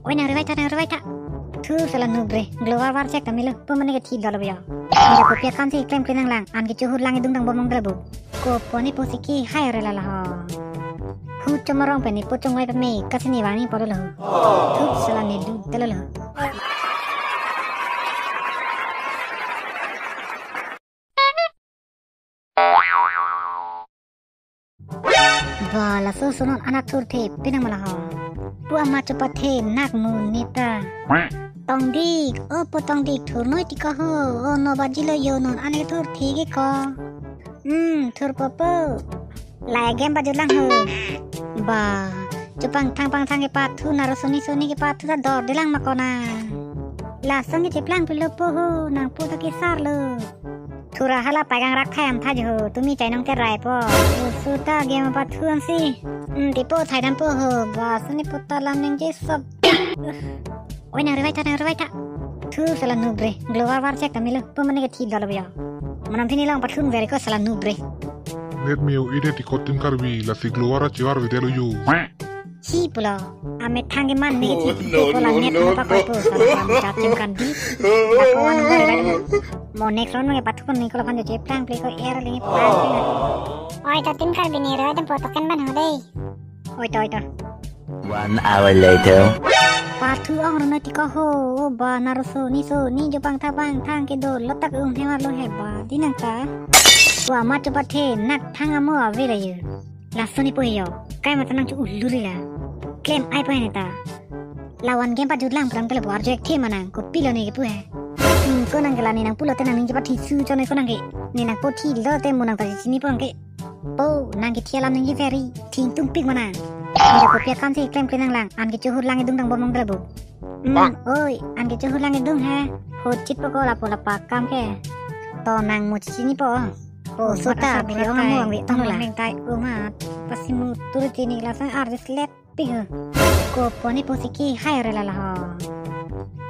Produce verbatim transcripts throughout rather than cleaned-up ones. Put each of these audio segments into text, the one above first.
Oi, nang revai tha, nang revai tha. Thur sala nubre, glow war war chek ta melo, pu mane ke thi dolo bia. Nira kopi akam si klemkle nanglang, an ke chohur lang idung dang bomong dala bu. Kopi ni pusi ke hai re lala ho. Hu chomorong pen ni po chongvai pame, kasi ni vang ni polo lo. Thur sala ne du dala lo. Ba, laso sunon anak thurthe pinang mala ho. Pu amat chopathe nak mu nita. Tongdik, o po Tongdik thurnoi ti ko ho, o no baji lo yo non anek thurthe ke ko. Hmm, thur popo. Lai game baju lang ho. Ba, chupang thang pang thang kepathu naro suni suni kepathu ta dor dilang ma kona. Lason ke cheplang pilo po ho, nang po ta kesar lo. Thura hala pagang rak thai am tha jo, tumi chai nong te rai po. Usu ta game apa thu am si. Hmm, tipo thai dam po ho, ba suni po ta lam ning je sop. Oi, nang revai tha, nang revai tha. Thur sala nubre, glow war war chek ta melo, pu mane ke thi dolo bia. Manam phini lang pathun veri ko sala nubre. Net me u ide ti kotin karbi, lasi glow war chevar vide lo yo. Hi pulo, ame thang ke man me ke thi, oh, no, ko la no, net no, na pa no. Ko po, sala kam chat chim kan di. Ako anu gari gari mo. Mo next round mo ke pathu ko ni ko la pan je plang play ko air le ni plang play na. Oi, to tin karbi ni ro, dem po token ban ho dei. Oi, to, oi, to. One hour later. Pathu ong ro na ti ko ho, o ba naro suni suni jo pang tha pang thang ke do, lotak ung themar lo he ba, di nang ta. Wa ma chopathe, nak thang amo ave la yo. Laso ni po he yo, kai mata nang chu uluri la. Klem ai po he neta. Lawan game pajut lang pram kele buar jek the manang, kopi lo ne kepu he. Hmm, ko nang kela ne nang pulo te nang ning chepathi su cho ne ko nang ke. Ne nang po thi lo te mo nang ta chini po nang ke. Po, nang ke thi alam ning veri, thing tung pik manang. Nira kopi akam si klemkle nanglang, an ke chohur lang idung dang bomong dala bu. Hmm, bang. Oi, an ke chohur lang idung he. Ho chit po ko lapu lapa kam ke. To nang mo chini po. Po, usu ta, phi ong amo ang ve tong la. Meng tai umat, pasi mu tur chini la sang artist let pi ho. Kopi ni pusi ke hai re lala ho.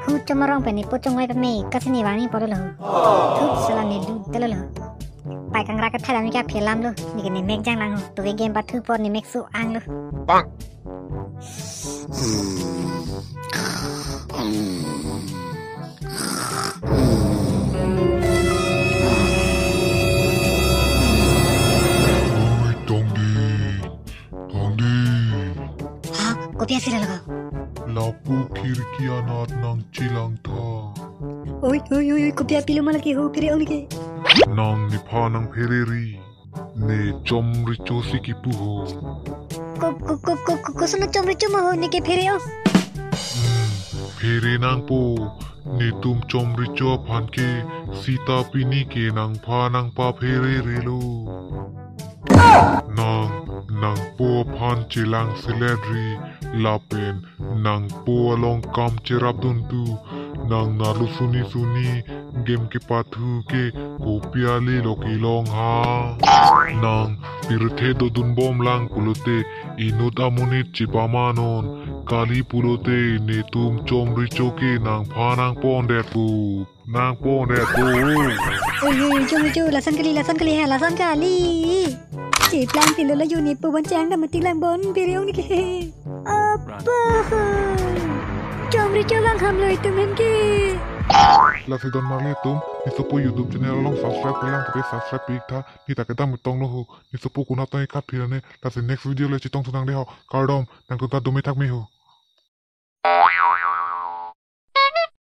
Hu chomorong pen ni po chongvai pame, kasi ni vang ni polo lo. Thur sala ne du dala lo. Pai kang rak ke thalam ni kya phelam lo. Ni ke ne mek jang lang ho. To ke game pathu por ne mek su ang lo. Bang. Oi, Tongdik, Tongdik. Ha, kopi asi lalo ko? Lapu khirki anat nang chelang tha. Oi, oi, oi, oi, kopi apilo ma lake ho, phere ong ke. Nang nephan nang phereri. Ne chomricho si kipu ho. Ko, ko, ko, ko, ko, koson chomricho ma ho, ne ke phere ong. Hmm, phere nangpo, netum chomricho aphan ke sita pini ke nangphan nangpa pherere lo. Nang, nangpo aphan chelang selet ri lapen nangpo along kam cherap duntu, nang nalo suni suni game kepathu ke kopi ale lo kelong ha. Nang pirthe dodun bom lang pulote inut amonit chepamanon, kali pulote netum chomricho ke nangphan nangpondet pu. Nangpondet pu. Oi, oi, oi, chomricho, lason kali, lason kali ha, lason kali. Cheplang pilo la yo ne po bon chang dam ting lang bon, phere ong ne ke. Apa? Chomricho lang ham lo itum hem ke. Lasi don marli atum, ne sopo YouTube channel along subscribe kelang, tapi subscribe pik tha, ne ta kedam tong lo ho, ne sopo kuna tong ikat phir ne, lasi next video le chetong thu nang de ho, kardom, nangtum ta dome thak me ho.